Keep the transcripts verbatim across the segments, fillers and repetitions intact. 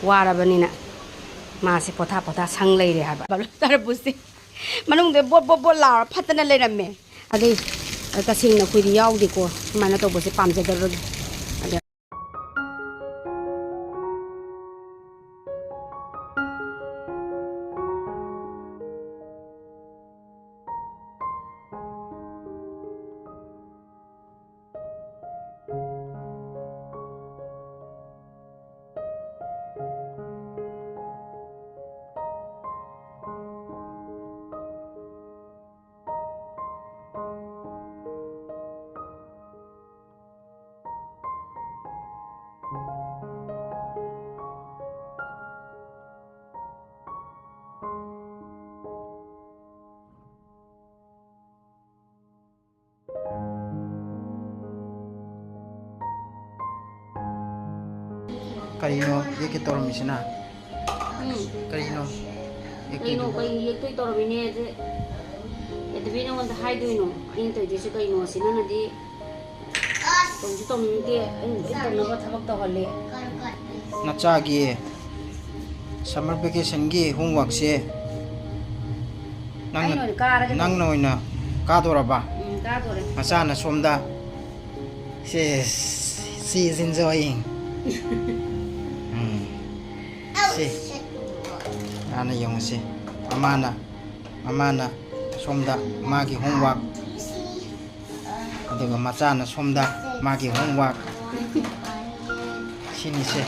ꯋꯥꯔꯕꯅꯤꯅ ꯃꯥꯁꯦ ꯄꯣꯊꯥ ꯄꯣꯊꯥ ꯁꯪ ꯂꯩꯔꯦ ꯍꯥꯏꯕ꯫ ꯇꯔꯕꯨꯖꯁꯦ ꯃꯅꯨꯡꯗ ꯕꯣꯠ ꯕꯣꯠ ꯕꯣꯠ ꯂꯥꯎꯔ ꯐꯠꯇꯅ ꯂꯩꯔꯝꯃꯦ꯫ ꯑꯗꯩ ꯇꯁꯦꯡꯅ ꯑꯩꯈꯣꯏꯗꯤ ꯌꯥꯎꯗꯦꯀꯣ ꯁꯨꯃꯥꯏꯅ ꯇꯧꯕꯁꯦ ꯄꯥꯝꯖꯗꯕꯒꯤ꯫ ꯑꯗ ꯀꯔꯤꯅꯣ ꯌꯦꯛꯀꯦ ꯇꯧꯔꯝꯃꯤꯁꯤꯅ? ꯎꯝ꯫ ꯀꯔꯤꯅꯣ ꯀꯩꯅꯣ ꯌꯦꯛꯇꯣꯏꯗꯨꯕꯨ? ꯀꯩ ꯌꯦꯛꯇꯣꯏ ꯇꯧꯔꯝꯃꯤꯅꯦ? ꯑꯗꯨ ꯀꯩꯗꯧꯕꯩ ꯅꯉꯣꯟꯗ ꯍꯥꯏꯗꯣꯏꯅꯣ? ꯑꯩꯅ ꯇꯧꯗꯣꯏꯁꯦ ꯀꯩꯅꯣ? ꯁꯤ ꯅꯪꯅꯗꯤ ꯇꯧꯁꯨ ꯇꯧꯅꯤꯡꯗꯦ, ꯑꯩꯅ ꯂꯣꯏ ꯇꯧꯅꯕ ꯊꯕꯛ ꯇꯧꯍꯜꯂꯦ꯫ ꯅꯆꯥꯒꯤ summer vacationꯒꯤ homeworkꯁꯦ ꯅꯪꯅ, ꯑꯩꯅ ꯑꯣꯏꯅ ꯀꯥꯔꯒꯦ ꯅꯪꯅ ꯇꯧꯕ꯫ ꯑꯣꯏꯅ ꯀꯥꯗꯣꯔꯕ? ꯎꯝ, ꯀꯥꯗꯣꯔꯦ꯫ ꯃꯆꯥꯅ ꯁꯣꯝꯗ꯫ She is, she is enjoying. ꯎꯝ꯫ ꯁꯤ꯫ ꯃꯥꯅ ꯌꯦꯡꯉꯨꯁꯤ꯫ ꯃꯃꯥꯅ, ꯃꯃꯥꯅ ꯁꯣꯝꯗ ꯃꯥꯒꯤ homework꯫ ꯑꯗꯨꯒ ꯃꯆꯥꯅ ꯁꯣꯝꯗ ꯃꯥꯒꯤ homework꯫ ꯁꯤꯅꯤꯁꯦ꯫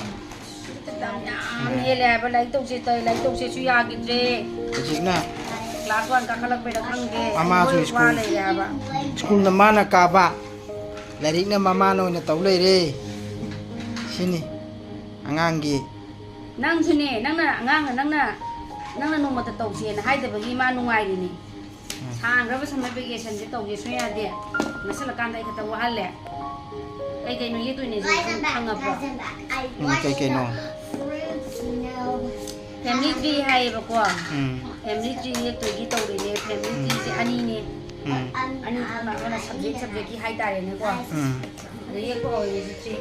ꯃꯇꯝ ꯌꯥꯝ ꯍꯦꯜꯂꯦ ꯍꯥꯏꯕ, ꯂꯥꯏꯔꯤꯛ ꯇꯧꯁꯦ ꯇꯧ-, ꯂꯥꯏꯔꯤꯛ ꯇꯧꯁꯦꯁꯨ ꯌꯥꯈꯤꯗ꯭ꯔꯦ꯫ ꯍꯧꯖꯤꯛꯅ class one ꯀꯥꯈꯠꯂꯛꯄꯩꯔ ꯈꯪꯗꯦ, ꯃꯃꯥꯁꯨ ꯃꯣꯏ ꯋꯥ school, ꯂꯩꯔꯦ ꯍꯥꯏꯕ꯫ Schoolꯅ ꯃꯥꯅ ꯀꯥꯕ, ꯂꯥꯏꯔꯤꯛꯅ ꯃꯃꯥꯅ ꯑꯣꯏꯅ ꯇꯧ ꯂꯩꯔꯦ꯫ ꯁꯤꯅꯤ ꯑꯉꯥꯡꯒꯤ꯫ ꯅꯪꯁꯨꯅꯦ, ꯅꯪꯅ ꯑꯉꯥꯡꯅ, ꯅꯪꯅ, ꯅꯪꯅ ꯅꯣꯡꯃꯇ ꯇꯧꯁꯦꯅ ꯍꯥꯏꯗꯕꯒꯤ ꯃꯥ ꯅꯨꯡꯉꯥꯏꯔꯤꯅꯤ꯫ ꯎꯝ꯫ ꯁꯥꯡꯈ꯭ꯔꯕ summer vacationꯁꯦ ꯇꯧꯒꯦ ꯁꯨꯡꯌꯥ ꯌꯥꯗꯦ꯫ ꯅꯛꯁꯜꯂꯀꯥꯟꯗ ꯑꯩ ꯈꯛꯇ ꯋꯥꯍꯜꯂꯦ꯫ ꯀꯩ ꯀꯩꯅꯣ ꯌꯦꯛꯇꯣꯏꯅꯦꯁꯦ ꯈꯪ-, ꯈꯪꯉꯕ꯭ꯔꯣ? ꯎꯝ, ꯀꯩ ꯀꯩꯅꯣ? Family tree ꯍꯥꯏꯌꯦꯕꯀꯣ꯫ ꯎꯝ꯫ Family tree ꯌꯦꯛꯇꯣꯏꯒꯤ ꯇꯧꯔꯤꯅꯦ꯫ Family ꯎꯝ꯫ Treeꯁꯦ ꯑꯅꯤꯅꯦ꯫ ꯎꯝ꯫ ꯑꯅꯤ ꯊꯣꯛꯅ ꯑꯩꯈꯣꯏꯅ subject subjectꯀꯤ ꯍꯥꯏꯇꯥꯔꯦꯅꯦꯀꯣ꯫ ꯎꯝ꯫ ꯑꯗ ꯌꯦꯛꯄ ꯍꯧꯔꯤꯁꯤ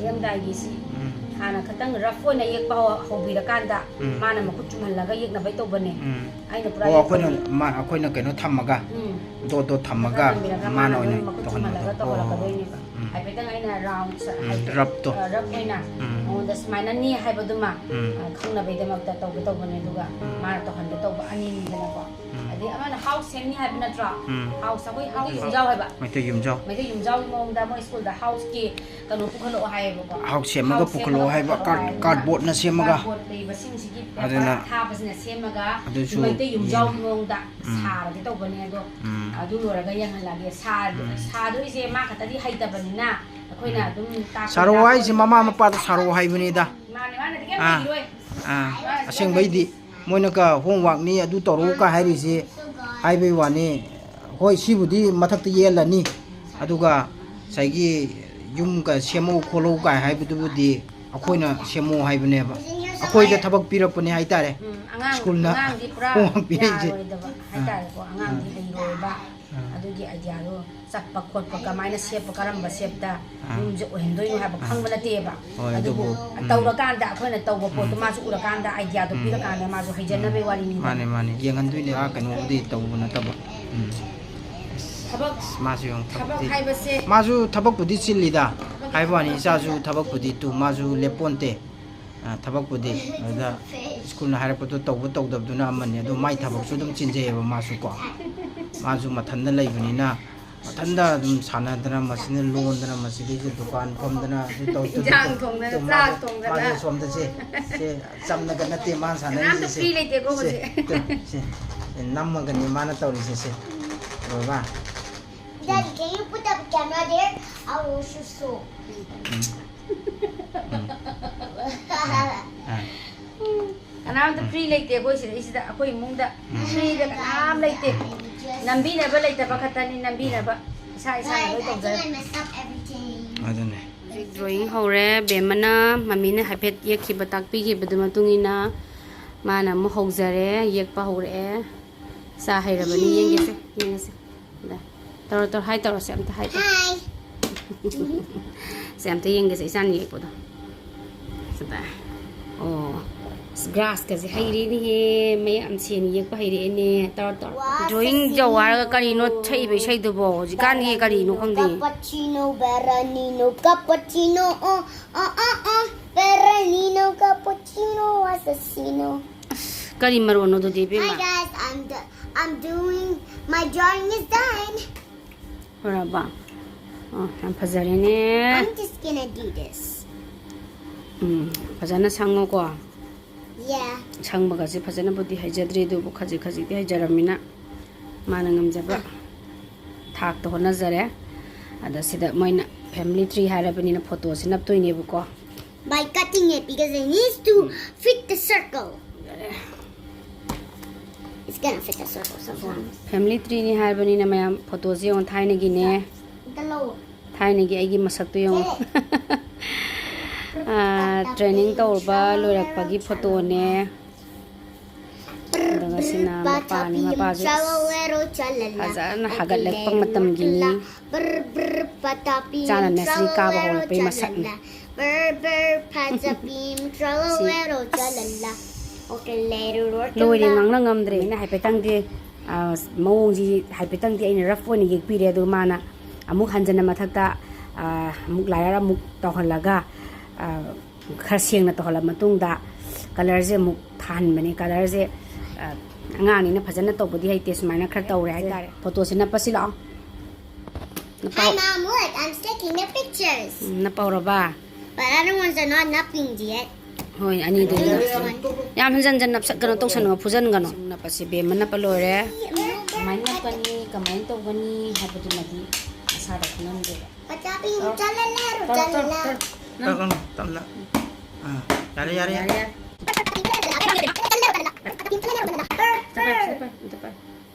ꯌꯦꯛꯑꯝꯗꯥꯏꯒꯤ ꯁꯤ꯫ ꯎꯝ꯫ ꯍꯥꯟꯅ ꯈꯇꯪ rough ꯑꯣꯏꯅ ꯌꯦꯛꯄ ꯍꯧ-, ꯍꯧꯕꯤꯔꯀꯥꯟꯗ ꯎꯝ꯫ ꯃꯥꯅ ꯃꯈꯨꯠ ꯆꯨꯝꯍꯜꯂꯒ ꯌꯦꯛꯅꯕꯩ ꯇꯧꯕꯅꯦ꯫ ꯎꯝ꯫ ꯑꯩꯅ ꯄꯨꯔꯥ ꯑꯣ, ꯑꯩꯈꯣꯏꯅ, ꯌꯦꯛꯄꯗꯤ ꯃꯥ-, ꯑꯩꯈꯣꯏꯅ ꯀꯩꯅꯣ ꯊꯝꯃꯒ, ꯎꯝ꯫ dot dot ꯊꯝꯃꯒ ꯊꯝꯕꯤꯔꯒ ꯃꯥꯅ ꯃꯥꯅ ꯑꯣꯏꯅ ꯑꯗꯨꯝ ꯃꯈꯨꯠ ꯇꯧꯍꯟꯕꯗꯣ꯫ ꯆꯨꯝꯍꯜꯂꯒ ꯑꯣ, ꯇꯧꯍꯜꯂꯛꯀꯗꯣꯏꯅꯦꯕ꯫ ꯎꯝ꯫ ꯍꯥꯏꯐꯦꯠꯇꯪ ꯑꯩꯅ round ꯁ-, ꯎꯝ, ꯍꯥꯏꯐꯦꯠ, rough ꯇꯣ꯫ ꯑ, rough ꯑꯣꯏꯅ ꯎꯝ꯫ ꯃꯉꯣꯟꯗ ꯁꯨꯃꯥꯏꯅꯅꯤ ꯍꯥꯏꯕꯗꯨꯃ, ꯎꯝ꯫ ꯑ, ꯈꯪꯅꯕꯩꯗꯃꯛꯇ ꯇꯧꯒꯦ ꯇꯧꯕꯅꯦ꯫ ꯑꯗꯨꯒ ꯎꯝ꯫ ꯃꯥꯅ ꯇꯧꯍꯟꯒꯦ ꯇꯧꯕ ꯑꯅꯤꯅꯤꯗꯅꯀꯣ꯫ ꯎꯝ꯫ ꯑꯗꯩ ꯑꯃꯅ house ꯁꯦꯝꯅꯤ ꯍꯥꯏꯕ ꯅꯠꯇ꯭ꯔꯣ? ꯎꯝ꯫ House ꯑꯩꯈꯣꯏ house ꯌꯨꯝꯖꯥꯎ ꯍꯥꯏꯕ꯫ ꯃꯩꯇꯩ ꯌꯨꯝꯖꯥꯎ꯫ ꯃꯩꯇꯩ ꯌꯨꯝꯖꯥꯎꯒꯤ ꯃꯑꯣꯡꯗ ꯃꯣꯏ ꯁ꯭ꯀꯨꯜꯗ house ꯀꯤ ꯀꯩꯅꯣ ꯄꯨꯈꯠꯂꯛꯑꯣ ꯍꯥꯏꯌꯦꯕꯀꯣ꯫ House ꯁꯦꯝꯃꯒ house ꯄꯨꯈꯠꯂꯛꯑꯣ ꯁꯦꯝꯃꯒ ꯍꯥꯏꯕ, ꯄꯨꯈꯠꯂꯛꯑꯣ card-, ꯍꯥꯏꯅ꯫ Cardboard ꯅ ꯁꯦꯝꯃꯒ꯫ Cardboard ꯂꯩꯕꯁꯤꯡꯁꯤꯒꯤ paper ꯑꯗꯨꯅ ꯑꯊꯥꯕꯁꯤꯅ ꯁꯦꯝꯃꯒ ꯑꯗꯨꯁꯨ ꯃꯩꯇꯩ ꯌꯨꯝꯖꯥꯎꯒꯤ ꯌꯦꯡꯉꯦ꯫ ꯃꯑꯣꯡꯗ ꯎꯝ꯫ ꯁꯥꯔꯒꯦ ꯇꯧꯕꯅꯦ꯫ ꯑꯗꯣ ꯎꯝ꯫ ꯑꯗꯨ ꯂꯣꯏꯔꯒ ꯌꯦꯡꯍꯜꯂꯒꯦ꯫ ꯁꯥ-, ꯎꯝ꯫ ꯁꯥꯗꯣꯏꯁꯦ ꯃꯥ ꯈꯛꯇꯗꯤ ꯍꯩꯇꯕꯅꯤꯅ ꯑꯩꯈꯣꯏꯅ ꯎꯝ꯫ ꯑꯗꯨꯝ ꯇꯥꯛꯄ ꯁꯥꯔꯛꯑꯣ ꯇꯥꯛꯄ ꯍꯥꯏꯁꯦ ꯑꯣꯏꯅ ꯃꯃꯥ ꯃꯄꯥꯗ ꯁꯥꯔꯛꯑꯣ ꯍꯥꯏꯕꯅꯤꯗ꯫ ꯃꯥꯅꯦ, ꯃꯥꯅꯗꯤ ꯀꯩꯝ ꯑꯥ꯫ ꯍꯩꯔꯣꯏ꯫ ꯑꯥ꯫ ꯃꯥꯅꯗꯤ ꯀꯩꯝ ꯑꯁꯦꯡꯕꯩꯗꯤ ꯍꯩꯔꯣꯏ꯫ ꯃꯣꯏꯅꯒ homework ꯅꯤ ꯑꯗꯨ ꯇꯧꯔꯛꯎ ꯀꯥꯏ ꯍꯥꯏꯔꯤꯁꯦ ꯍꯥꯏꯕꯩ ꯋꯥꯅꯤ꯫ ꯍꯣꯏ, ꯁꯤꯕꯨꯗꯤ ꯃꯊꯛꯇ ꯌꯦꯛꯍꯜꯂꯅꯤ, ꯑꯗꯨꯒ ꯉꯁꯥꯏꯒꯤ ꯌꯨꯝꯒ ꯁꯦꯝꯃꯧ ꯈꯣꯠꯂꯧ ꯀꯥꯏ ꯍꯥꯏꯕꯗꯨꯕꯨꯗꯤ ꯑꯩꯈꯣꯏꯅ ꯁꯦꯝꯃꯣ ꯍꯥꯏꯕꯅꯦꯕ, ꯑꯩꯈꯣꯏꯗ ꯊꯕꯛ ꯄꯤꯔꯛꯄꯅꯦ ꯍꯥꯏꯇꯥꯔꯦ꯫ ꯎꯝ, ꯑꯉꯥꯡ, ꯁ꯭ꯀꯨꯜꯅ ꯑꯉꯥꯡꯗꯤ ꯄꯨꯔꯥ homework ꯄꯤꯔꯛꯏꯁꯦ꯫ ꯌꯥꯔꯣꯏꯗꯕ ꯍꯥꯏꯇꯥꯔꯦꯀꯣ, ꯑꯥ꯫ ꯑꯉꯥꯡꯗꯤ ꯑꯥ꯫ ꯍꯩꯔꯣꯏꯕ꯫ ꯑꯥ꯫ ꯑꯗꯨꯒꯤ idea ꯗꯣ ꯆꯠꯄ ꯈꯣꯠꯄ, ꯀꯃꯥꯏꯅ ꯁꯦꯞꯄ, ꯀꯔꯝꯕ shape ꯇ ꯑꯥ꯫ ꯌꯨꯝꯁꯦ ꯑꯣꯏꯍꯟꯗꯣꯏꯅꯣ ꯍꯥꯏꯕ ꯑꯥ꯫ ꯈꯪꯕ ꯅꯠꯇꯦꯕ꯫ ꯍꯣꯏ, ꯑꯗꯨꯕꯨ ꯑꯗꯨꯕꯨ, ꯎꯝ꯫ ꯇꯧꯔꯀꯥꯟꯗ, ꯑꯩꯈꯣꯏꯅ ꯇꯧꯕ ꯄꯣꯠꯇꯣ ꯎꯝ꯫ ꯃꯥꯁꯨ ꯎꯔꯀꯥꯟꯗ idea ꯗꯣ ꯎꯝ꯫ ꯄꯤꯔꯀꯥꯟꯗ ꯃꯥꯁꯨ ꯍꯩꯖꯅꯕꯒꯤ ꯎꯝ꯫ ꯋꯥꯔꯤꯅꯤꯗꯅ꯫ ꯃꯥꯅꯦ, ꯃꯥꯅꯦ, ꯌꯦꯡꯍꯟꯗꯣꯏꯅꯦ꯫ ꯑꯥ, ꯀꯩꯅꯣꯕꯨꯗꯤ ꯇꯧꯕ ꯅꯠꯇꯕ꯫ ꯎꯝ꯫ ꯊꯕꯛ, ꯑꯁ, ꯃꯥꯁꯨ ꯌꯦꯡꯉꯨ, ꯊꯕꯛ ꯊꯕꯛꯇꯤ ꯍꯥꯏꯕꯁꯦ ꯃꯥꯁꯨ ꯊꯕꯛꯄꯨꯗꯤ ꯆꯤꯜꯂꯤꯗ꯫ ꯊꯕꯛꯀꯤ ꯍꯥꯏꯕ ꯋꯥꯅꯤ, ꯊꯕꯛ ꯏꯆꯥꯁꯨ ꯊꯕꯛꯄꯨꯗꯤ ꯇꯨ, ꯃꯥꯁꯨ ꯂꯦꯞꯄꯣꯟꯇꯦ꯫ ꯑ, ꯊꯕꯛꯄꯨꯗꯤ꯫ ꯑꯗꯨꯗ ꯁ꯭ꯀꯨꯜꯅ ꯍꯥꯏꯔꯛꯄꯗꯣ ꯇꯧꯕ ꯇꯧꯗꯕꯗꯨꯅ ꯑꯃꯅꯤ꯫ ꯑꯗꯨ ꯃꯥꯏ ꯊꯕꯛꯁꯨ ꯑꯗꯨꯝ ꯆꯤꯟꯖꯩꯌꯦꯕ ꯃꯥꯁꯨ ꯀꯣ꯫ ꯃꯥꯁꯨ ꯃꯊꯟꯗ ꯂꯩꯕꯅꯤꯅ ꯃꯊꯟꯗ ꯑꯗꯨꯝ ꯁꯥꯟꯅꯗꯅ, ꯃꯁꯤꯅ ꯂꯣꯟꯗꯅ, ꯃꯁꯤꯗꯩꯁꯤꯗ ꯗꯨꯀꯥꯟ ꯐꯝꯗꯅ, ꯑꯗꯨ ꯇꯧ-, ꯏꯟꯖꯥꯡ ꯊꯣꯡꯗꯅ, ꯇꯨ ꯆꯥꯛ ꯃꯥꯁꯨ, ꯊꯣꯡꯗꯅ꯫ ꯃꯥꯁꯨ ꯁꯣꯝꯗ ꯁꯦ, ꯁꯦ, ꯆꯝꯅꯒ ꯅꯠꯇꯦ ꯃꯥꯅ ꯀꯅꯥꯝꯇ ꯁꯥꯟꯅꯔꯤꯁꯦ ꯁꯦ꯫ Free ꯂꯩꯇꯦꯀꯣ ꯁꯦ, ꯍꯧꯖꯤꯛ꯫ ꯇꯨ, ꯁꯦ, ꯅꯝꯃꯒꯅꯤ ꯃꯥꯅ ꯇꯧꯔꯤꯁꯦ ꯁꯦ꯫ ꯎꯔꯕ? Daddy, can you put that camera there? I will shoot so. ꯎꯝ꯫ ꯎꯝ꯫ ꯑꯥ꯫ ꯀꯅꯥꯝꯇ free ꯂꯩꯇꯦ ꯑꯩꯈꯣꯏ ꯁꯤꯗꯩꯁꯤꯗ, ꯑꯩꯈꯣꯏ ꯏꯃꯨꯡꯗ꯫ ꯎꯝ꯫ Free ꯗ ꯀꯅꯥꯝ ꯂꯩꯇꯦ꯫ ꯅꯝꯕꯤꯅꯕ ꯂꯩꯇꯕ ꯈꯛꯇꯅꯤ, ꯅꯝꯕꯤꯅꯕ꯫ ꯏꯁꯥ ꯏꯁꯥꯅ ꯂꯣꯏ ꯇꯧꯖꯔꯦ꯫ ꯑꯗꯨꯅꯦ꯫ ꯍꯧꯖꯤꯛ drawing ꯍꯧꯔꯦ꯫ ꯕꯦꯝꯃꯅ ꯃꯃꯤꯅ ꯍꯥꯏꯐꯦꯠ ꯌꯦꯛꯈꯤꯕ, ꯇꯥꯛꯄꯤꯈꯤꯕꯗꯨ ꯃꯇꯨꯡ ꯏꯟꯅ ꯃꯥꯅ ꯑꯃꯨꯛ ꯍꯧꯖꯔꯦ, ꯌꯦꯛꯄ ꯍꯧꯔꯛꯑꯦ꯫ ꯏꯆꯥ ꯍꯩꯔꯕꯅꯤ, ꯌꯦꯡꯒꯦꯁꯦ, ꯌꯦꯡꯒꯦꯁꯦ꯫ ꯗ, ꯇꯧꯔꯣ, ꯇꯧꯔꯣ, ꯍꯥꯏ ꯇꯧꯔꯣ, ꯁꯦ ꯑꯝꯇ ꯍꯥꯏ ꯇꯧꯔꯣ꯫ ꯁꯦ ꯑꯝꯇ ꯌꯦꯡꯒꯦꯁꯦ, ꯏꯆꯥꯅ ꯌꯦꯛꯄꯗꯣ꯫ ꯑꯣ, ꯑꯁ, ꯒ꯭ꯔꯥꯁꯀꯁꯦ ꯍꯩꯔꯦꯅꯦꯍꯦ, ꯃꯌꯥꯝ ꯁꯦꯟ ꯌꯦꯛꯄ ꯍꯩꯔꯛꯑꯦꯅꯦ, ꯇꯧꯔ ꯇꯧꯔ꯫ ꯋꯥ, ꯗ꯭ꯔꯣꯌꯤꯡ ꯁꯛꯁꯤꯅꯣ꯫ ꯇꯧ ꯍꯥꯏꯔꯒ ꯀꯔꯤꯅꯣ ꯁꯛꯏꯕ ꯏꯁꯩꯗꯨꯕꯣ? ꯍꯧꯖꯤꯛꯀꯥꯟꯒꯤ ꯀꯔꯤꯅꯣ ꯈꯪꯗꯦ꯫ Cappuccino, Berenino, cappuccino, oh, oh, oh, oh, Berenino, cappuccino, assassino. ꯑꯁ, ꯀꯔꯤ ꯃꯔꯣꯟꯅꯣ ꯑꯗꯨꯗꯤ, ꯏꯕꯦꯝꯃ? Hi guys, I'm the, I'm doing, my drawing is done. ꯂꯣꯏꯔꯕ? ꯑꯣ, ꯌꯥꯝ ꯐꯖꯔꯦꯅꯦ꯫ I'm just gonna do this. ꯎꯝ, ꯐꯖꯅ ꯁꯪꯉꯣꯀꯣ꯫ Yeah. ꯁꯪꯕꯒꯁꯦ ꯐꯖꯅꯕꯨꯗꯤ ꯍꯩꯖꯗ꯭ꯔꯤ, ꯑꯗꯨꯕꯨ ꯈꯖꯤꯛ ꯈꯖꯤꯛꯇꯤ ꯍꯩꯖꯔꯝꯃꯤꯅ ꯃꯥꯅ ꯉꯝꯖꯕ ꯊꯥꯛꯇ ꯍꯣꯠꯅꯖꯔꯦ꯫ ꯑꯗ ꯁꯤꯗ ꯃꯣꯏꯅ family tree ꯍꯥꯏꯔꯕꯅꯤꯅ ꯐꯣꯇꯣꯁꯦ ꯅꯞꯇꯣꯏꯅꯦꯕꯀꯣ꯫ By cutting it because it needs to fit the circle. It's gonna fit the circle sometimes. Family treeꯅꯤ ꯍꯥꯏꯔꯕꯅꯤꯅ ꯃꯌꯥꯝ ꯐꯣꯇꯣꯁꯦ ꯌꯦꯡꯉꯣ, ꯊꯥꯏꯅꯒꯤꯅꯦ꯫ ꯑꯝꯇ ꯂꯧ꯫ ꯊꯥꯏꯅꯒꯤ ꯑꯩꯒꯤ ꯃꯁꯛꯇꯣ ꯌꯦꯡꯉꯣ꯫ ꯁꯦ꯫ ꯑꯥ, training ꯇꯧꯔꯨꯕ ꯂꯣꯏꯔꯛꯄꯒꯤ ꯐꯣꯇꯣꯅꯦ꯫ ꯑꯗꯨꯒ ꯁꯤꯅ ꯃꯄꯥꯅꯤ, ꯃꯄꯥꯁꯦ ꯐꯖꯅ ꯍꯥꯒꯠꯂꯛꯄ ꯃꯇꯝꯒꯤꯅꯤ꯫ ꯆꯥꯅ nursery ꯀꯥꯕ ꯍꯧꯔꯛꯄꯩ ꯃꯁꯛꯅꯤ꯫ ꯁꯤ ꯂꯣꯏꯔꯦ, ꯉꯥꯡꯅ ꯉꯝꯗ꯭ꯔꯦ꯫ ꯑꯩꯅ ꯍꯥꯏꯐꯦꯠꯇꯪꯗꯤ, ꯑ, ꯃꯑꯣꯡꯁꯤ ꯍꯥꯏꯐꯦꯠꯇꯪꯗꯤ ꯑꯩꯅ rough ꯑꯣꯏꯅ ꯌꯦꯛꯄꯤꯔꯦ, ꯑꯗꯨꯒ ꯃꯥꯅ ꯑꯃꯨꯛ ꯍꯟꯖꯟꯅ ꯃꯊꯛꯇ, ꯑ, ꯑꯃꯨꯛ ꯂꯥꯏꯌꯔ ꯑꯃꯨꯛ ꯇꯧꯍꯜꯂꯒ, ꯑ, ꯈꯔ ꯁꯦꯡꯅ ꯇꯧꯍꯜꯂ ꯃꯇꯨꯡꯗ colourꯁꯦ ꯑꯃꯨꯛ ꯊꯥꯍꯟꯕꯅꯦ꯫ Colourꯁꯦ, ꯑ, ꯑꯉꯥꯡꯅꯤꯅ ꯐꯖꯅ ꯇꯧꯕꯗꯤ ꯍꯩꯇꯦ, ꯁꯨꯃꯥꯏꯅ ꯈꯔ ꯇꯧꯔꯦ ꯍꯥꯏꯇꯥꯔꯦ꯫ ꯐꯣꯇꯣꯁꯦ ꯅꯞꯄꯁꯤ ꯂꯥꯛꯑꯣ꯫ Hi, Mom, look, I'm sticking the pictures. Um, ꯅꯞꯄꯧꯔꯕ? But I don't want to not nothing yet. ꯍꯣꯏ, ꯑꯅꯤꯗꯨ ꯅꯞꯁꯤ꯫ ꯌꯥꯝ ꯍꯟꯖꯟ ꯍꯟꯖꯟ ꯅꯞꯁꯛ-, ꯀꯩꯅꯣ ꯇꯧꯁꯟꯒꯅꯨ, ꯐꯨꯖꯟꯒꯅꯨ꯫ ꯅꯞꯄꯁꯤ ꯕꯦꯝꯃ ꯅꯞꯄ ꯂꯣꯏꯔꯦ꯫ ꯀꯃꯥꯏꯅ ꯅꯞꯀꯅꯤ, ꯀꯃꯥꯏꯅ ꯇꯧꯒꯅꯤ ꯍꯥꯏꯕꯗꯨꯃꯗꯤ ꯃꯁꯥꯗ ꯈꯪꯍꯟꯗꯦꯕ꯫ ꯄꯆꯥ ꯄꯤꯡ ꯇꯧꯔꯣ, ꯆꯠꯂ ꯂꯩꯔꯨ ꯇꯧꯔꯣ, ꯇꯧꯔꯣ, ꯆꯠꯂ꯫ ꯇꯞꯅ, ꯇꯞꯅ꯫ ꯑꯥ, ꯌꯥꯔꯦ, ꯌꯥꯔꯦ, ꯌꯥꯔꯦ꯫ ꯌꯥꯔꯦ, ꯌꯥꯔꯦ꯫ ꯆꯠꯄ, ꯆꯠꯄ, ꯆꯠꯄ꯫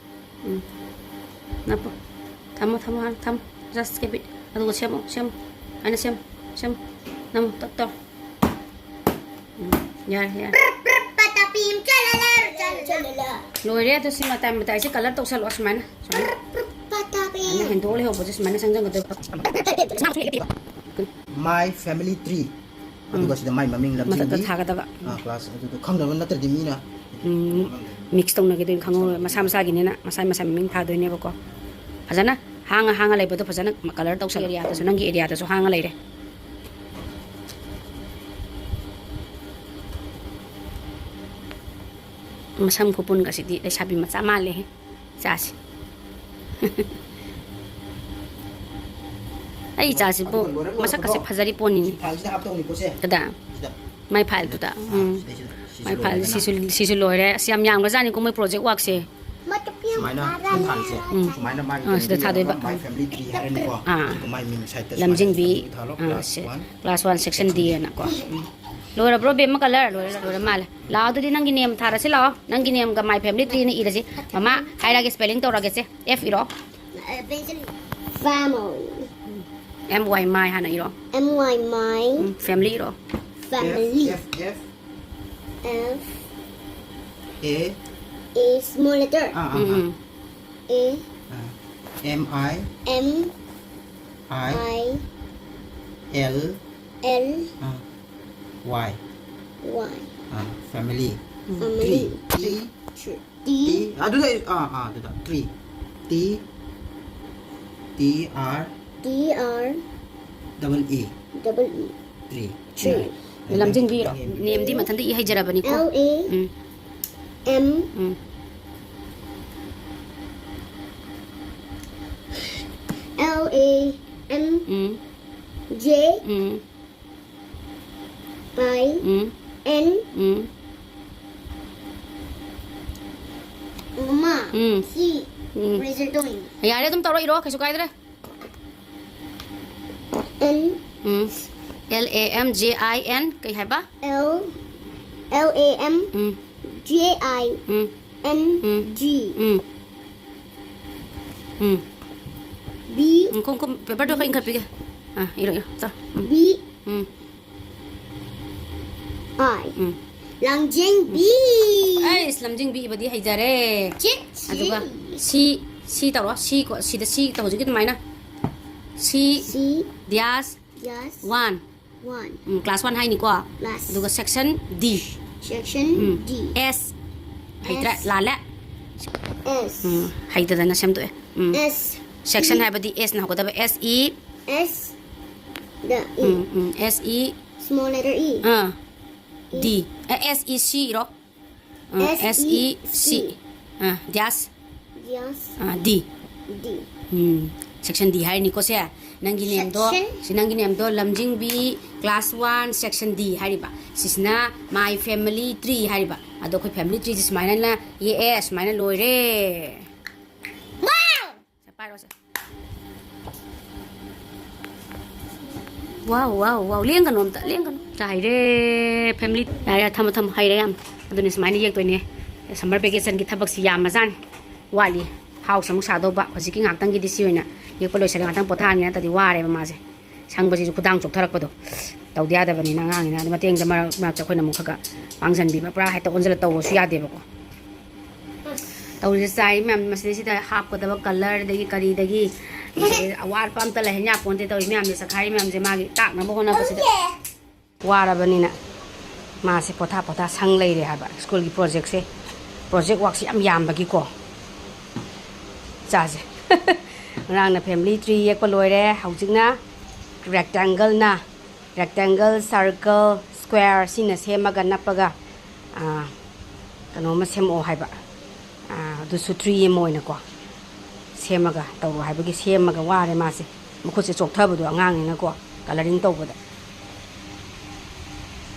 ꯎꯝ꯫ ꯅꯞꯄꯣ꯫ ꯊꯝꯃꯣ, ꯊꯝꯃꯣ, ꯍꯥꯟꯅ ꯊꯝꯃꯣ꯫ Just keep it. ꯑꯗꯨꯒ ꯁꯦꯝꯃꯣ, ꯁꯦꯝꯃꯣ꯫ ꯑꯩꯅ ꯁꯦꯝꯃꯣ, ꯁꯦꯝꯃꯣ꯫ ꯅꯝꯃꯣ, ꯇꯞ ꯇꯧ꯫ ꯎꯝ, ꯌꯥꯔꯦ, ꯌꯥꯔꯦ꯫ ꯄꯇꯥꯄꯤꯝ ꯆꯂꯂ ꯆꯂꯂ꯫ ꯂꯣꯏꯔꯦ, ꯑꯗꯨ ꯁꯤ ꯃꯇꯥꯏ ꯃꯇꯥꯏꯁꯦ colour ꯇꯧꯁꯜꯂꯣ, ꯁꯨꯃꯥꯏꯅ꯫ ꯁꯨꯃꯥꯏꯅ꯫ ꯄꯇꯥꯄꯤꯝ꯫ ꯁꯨꯃꯥꯏꯅ ꯍꯦꯟꯗꯣꯛꯑ ꯂꯩꯍꯧꯕꯁꯦ ꯁꯨꯃꯥꯏꯅ ꯁꯪꯖꯟꯒꯗꯣꯏꯕ꯫ My family tree. ꯑꯗꯨꯒ ꯁꯤꯗ ꯃꯥꯏ ꯃꯃꯤꯡ ꯂꯝꯖꯤꯡꯕꯤ꯫ ꯃꯊꯛꯇ ꯊꯥꯒꯗꯕ꯫ ꯑꯥ, class ꯑꯗꯨꯗꯣ ꯈꯪꯗꯕ ꯅꯠꯇ꯭ꯔꯗꯤ ꯃꯤꯅ ꯎꯝ, mix ꯇꯧꯅꯈꯤꯗꯣꯏꯅꯤ, ꯈꯪꯍꯧꯔꯣꯏ꯫ ꯃꯁꯥ ꯃꯁꯥꯒꯤꯅꯤꯅ ꯃꯁꯥ ꯃꯁꯥ ꯃꯃꯤꯡ ꯊꯥꯗꯣꯏꯅꯦꯕꯀꯣ꯫ ꯐꯖꯅ ꯍꯥꯡꯉ ꯍꯥꯡꯉ ꯂꯩꯕꯗꯣ ꯐꯖꯅ colour ꯇꯧꯁꯜꯂꯣ꯫ Area ꯗꯁꯨ, ꯅꯪꯒꯤ area ꯗꯁꯨ ꯍꯥꯡꯉ ꯂꯩꯔꯦ꯫ ꯃꯁꯝ ꯈꯨꯄꯨꯟꯒꯁꯤꯗꯤ ꯂꯩꯁꯥꯕꯤ ꯃꯆꯥ ꯃꯥꯜꯂꯦꯍꯦ꯫ ꯏꯆꯥꯁꯤ꯫ ꯑꯩ ꯏꯆꯥꯁꯤꯕꯨ ꯃꯁꯛꯀꯁꯦ ꯐꯖꯔꯤ ꯄꯣꯠꯅꯤꯅꯦ꯫ ꯐꯥꯏꯜꯁꯤꯗ ꯍꯥꯞꯇꯧꯅꯤꯀꯣ ꯁꯦ꯫ ꯀꯗꯥ? ꯁꯤꯗ꯫ ꯃꯥꯏ ꯐꯥꯏꯜꯗꯨꯗ꯫ ꯁꯤꯗ꯫ ꯎꯝ꯫ ꯁꯤꯗꯩꯁꯤꯗ꯫ ꯁꯤꯁꯨ ꯃꯥꯏ ꯐꯥꯏꯜ ꯂꯣꯏꯔꯦꯗꯅ꯫ ꯁꯤꯁꯨ, ꯁꯤꯁꯨ ꯂꯣꯏꯔꯦ꯫ ꯑꯁ, ꯌꯥꯝ ꯌꯥꯝꯈ꯭ꯔꯖꯥꯠꯅꯤꯀꯣ ꯃꯣꯏ project workꯁꯦ꯫ ꯁꯨꯃꯥꯏꯅ ꯁꯤ ꯊꯥꯔꯤꯁꯦ꯫ ꯎꯝ꯫ ꯁꯨꯃꯥꯏꯅ ꯃꯥꯒꯤ ꯑꯥ, ꯁꯤꯗ ꯀꯩꯅꯣꯁꯦ ꯊꯥꯗꯣꯏꯕ꯫ My family tree ꯍꯥꯏꯔꯅꯤꯀꯣ꯫ ꯑꯥ꯫ ꯑꯗꯨꯒ ꯃꯥꯏ ꯃꯤꯡ sideꯇ ꯁꯨꯃꯥꯏꯅ ꯂꯝꯖꯤꯡꯕꯤ꯫ ꯊꯥꯔꯣ, ꯑꯥ, class ꯁꯦ꯫ One꯫ Class one, section D ꯍꯥꯏꯅꯀꯣ꯫ ꯎꯝ꯫ ꯂꯣꯏꯔꯕ꯭ꯔꯣ, ꯕꯦꯝꯃ, colour? ꯂꯣꯏꯔꯦ, ꯂꯣꯏꯔꯦ ꯃꯥꯜꯂꯦ꯫ ꯂꯥꯛꯑꯣ, ꯑꯗꯨꯗꯤ ꯅꯪꯒꯤ name ꯊꯥꯔꯁꯤ ꯂꯥꯛꯑꯣ꯫ ꯅꯪꯒꯤ nameꯒ My Family Treeꯅ ꯏꯔꯁꯤ꯫ ꯃꯃꯥ ꯍꯥꯏꯔꯒꯦ, spelling ꯇꯧꯔꯒꯦꯁꯦ꯫ F ꯏꯔꯣ꯫ Family꯫ M Y my ꯍꯥꯟꯅ ꯏꯔꯣ꯫ M Y my꯫ Um, family ꯏꯔꯣ꯫ Family꯫ F, F, F꯫ F꯫ A꯫ A small letter꯫ Ah, ah, um, ah. Um. A꯫ Ah. M I꯫ M꯫ I꯫ I꯫ L꯫ L꯫ Ah. Y꯫ Y꯫ Ah, family꯫ Um. Family꯫ Tree꯫ Tree꯫ Tree꯫ T꯫ T꯫ ꯑꯗꯨꯗ ꯑꯩ-, ꯑꯥ, ꯑꯥ, ꯑꯗꯨꯗ꯫ Tree꯫ T꯫ T R꯫ T R꯫ Double E꯫ Double E꯫ Tree꯫ Tree꯫ ꯂꯝꯖꯤꯡꯕꯤꯔꯣ꯫ Nameꯗꯤ ꯃꯊꯟꯇ E ꯍꯩꯖꯔꯕꯅꯤꯀꯣ꯫ L A um. M꯫ Um. L A M um. J um. I um. N ꯎꯝ꯫ ꯃꯃꯥ꯫ ꯎꯝ꯫ ꯁꯤ ꯎꯝ꯫ Razor ꯇꯧꯔꯤꯅꯤ꯫ ꯌꯥꯔꯦ, ꯑꯗꯨꯝ ꯇꯧꯔꯣ, ꯏꯔꯣ, ꯀꯩꯁꯨ ꯀꯥꯏꯗ꯭ꯔꯦ꯫ N um. L A M J I N ꯀꯩ ꯍꯥꯏꯕ? L, L A M um. J I um. N um. G um. Um. B ꯎꯝ, ꯈꯣꯡ, ꯈꯣꯡ, paperꯗꯣ ꯈꯔ ꯏꯟꯈꯠꯄꯤꯒꯦ꯫ ꯑꯥ, ꯏꯔꯣ, ꯏꯔꯣ꯫ ꯇꯧ꯫ ꯎꯝ꯫ B um. I꯫ ꯎꯝ꯫ ꯂꯝꯖꯤꯡꯕꯤ꯫ ꯑꯩꯁ, ꯂꯝꯖꯤꯡꯕꯤ ꯏꯕꯗꯤ ꯍꯩꯖꯔꯦ꯫ ꯆꯤꯠ, ꯑꯗꯨꯒ ꯆꯤꯠ꯫ C, C ꯇꯧꯔꯣ꯫ C ꯀꯣ, ꯁꯤꯗ C ꯇꯧ, ꯍꯧꯖꯤꯛꯀꯤ ꯑꯗꯨꯃꯥꯏꯅ꯫ C, C dash dash one꯫ One. ꯎꯝ, class one ꯍꯥꯏꯅꯤꯀꯣ꯫ Class. ꯑꯗꯨꯒ section D. Section ꯎꯝ. D. S ꯍꯩꯇ꯭ꯔꯥ? S. ꯂꯥꯜꯂꯦ. S. ꯎꯝ, ꯍꯩꯇꯗꯅ ꯁꯦꯝꯗꯣꯛꯑꯦ. ꯎꯝ. S. Section ꯍꯥꯏꯕꯗꯤ S ꯅ ꯍꯧꯒꯗꯕ, S E. S. The E. Um, um, S E. Small letter E. Ah. D. A, S E C ꯏꯔꯣ. ꯑꯥ, S E C. S E C. ꯑꯥ, dash. Yes. ꯑꯥ, D. D. ꯎꯝ, section D ꯍꯥꯏꯔꯅꯤꯀꯣ ꯁꯦ꯫ ꯅꯪꯒꯤ nameꯗꯣ, Section. ꯁꯤ ꯅꯪꯒꯤ nameꯗꯣ ꯂꯝꯖꯤꯡꯕꯤ class one section D ꯍꯥꯏꯔꯤꯕ꯫ ꯁꯤꯁꯤꯅ my family tree ꯍꯥꯏꯔꯤꯕ꯫ ꯑꯗꯣ ꯑꯩꯈꯣꯏ family treeꯁꯦ ꯁꯨꯃꯥꯏꯅ ꯌꯦꯛꯑꯦ, ꯁꯨꯃꯥꯏꯅ ꯂꯣꯏꯔꯦ꯫ Wow! ꯁꯦ, ꯄꯥꯏꯔꯣꯁꯦ꯫ Wow, wow, wow. ꯂꯦꯡꯒꯅꯨ ꯑꯝꯇ, ꯂꯦꯡꯒꯅꯨ꯫ ꯆꯥꯏꯔꯦ, family꯫ ꯌꯥꯔꯦ, ꯌꯥꯔꯦ, ꯊꯝꯃꯣ, ꯊꯝꯃꯣ꯫ ꯍꯩꯔꯦ ꯌꯥꯝ꯫ ꯑꯗꯨꯅꯦ ꯁꯨꯃꯥꯏꯅ ꯌꯦꯛꯇꯣꯏꯅꯦ꯫ Summer vacationꯒꯤ ꯊꯕꯛꯁꯤ ꯌꯥꯝꯃꯖꯥꯠꯅꯤ꯫ ꯋꯥꯠꯂꯤ꯫ House ꯑꯃꯨꯛ ꯁꯥꯗꯧꯕ꯫ ꯍꯧꯖꯤꯛꯀꯤ ꯉꯥꯛꯇꯪꯒꯤꯗꯤ ꯁꯤ ꯑꯣꯏꯅ ꯌꯦꯛꯄ ꯂꯣꯏꯁꯜꯂꯦ꯫ ꯉꯥꯛꯇꯪ ꯄꯣꯊꯥꯍꯟꯒꯦ, ꯅꯠꯇ꯭ꯔꯗꯤ ꯋꯥꯔꯦꯕ ꯃꯥꯁꯦ꯫ ꯁꯪꯕꯁꯤꯁꯨ ꯈꯨꯗꯥꯡ ꯆꯣꯛꯊꯔꯛꯄꯗꯣ ꯇꯧꯗ ꯌꯥꯗꯕꯅꯤꯅ, ꯑꯉꯥꯡꯅꯤꯅ꯫ ꯑꯗꯨ ꯃꯇꯦꯡꯗ ꯃꯔꯛ ꯃꯔꯛꯇ ꯑꯩꯈꯣꯏꯅ ꯑꯃꯨꯛ ꯈꯔ ꯈꯔ ꯄꯥꯡꯁꯤꯟꯕꯤꯕ꯫ ꯄꯨꯔꯥ ꯍꯦꯛꯇ ꯑꯣꯟꯁꯤꯜꯂ ꯇꯧꯕꯁꯨ ꯌꯥꯗꯦꯕꯀꯣ꯫ ꯇꯧꯔꯤꯁꯦ ꯆꯥꯏ ꯃꯌꯥꯝ, ꯃꯁꯤꯗꯩꯁꯤꯗ ꯍꯥꯞꯀꯗꯕ colour ꯑꯗꯒꯤ ꯀꯔꯤꯗꯒꯤ ꯑꯋꯥꯠꯄ ꯑꯝꯇ ꯂꯩꯍꯟ ꯌꯥꯄꯣꯟꯇꯦ꯫ ꯇꯧꯔꯤ ꯃꯌꯥꯝꯁꯦ, ꯆꯈꯥꯏꯔꯤ ꯃꯌꯥꯝꯁꯦ ꯃꯥꯒꯤ ꯇꯥꯛꯅꯕ ꯍꯣꯠꯅꯕꯁꯤꯗ꯫ ꯋꯥꯔꯕꯅꯤꯅ ꯃꯥꯁꯦ ꯄꯣꯊꯥ ꯄꯣꯊꯥ ꯁꯪ ꯂꯩꯔꯦ ꯍꯥꯏꯕ꯫ ꯁ꯭ꯀꯨꯜꯒꯤ projectꯁꯦ, project workꯁꯦ ꯌꯥꯝ ꯌꯥꯝꯕꯒꯤꯀꯣ꯫ ꯆꯥꯁꯦ꯫ ꯉꯔꯥꯡꯅ family tree ꯌꯦꯛꯄ ꯂꯣꯏꯔꯦ꯫ ꯍꯧꯖꯤꯛꯅ rectangleꯅ, rectangle, circle, square ꯁꯤꯅ ꯁꯦꯝꯃꯒ ꯅꯞꯄꯒ, ꯑꯥ, ꯀꯩꯅꯣꯝꯃ ꯁꯦꯝꯃꯛꯑꯣ ꯍꯥꯏꯕ꯫ ꯑꯥ, ꯑꯗꯨꯁꯨ tree ꯑꯃ ꯑꯣꯏꯅꯀꯣ ꯁꯦꯝꯃꯒ ꯇꯧꯔꯣ ꯍꯥꯏꯕꯒꯤ ꯁꯦꯝꯃꯒ ꯋꯥꯔꯦ ꯃꯥꯁꯦ꯫ ꯃꯈꯨꯠꯁꯦ ꯆꯣꯛꯊꯕꯗꯣ ꯑꯉꯥꯡꯅꯤꯅꯀꯣ, colouring ꯇꯧꯕꯗ꯫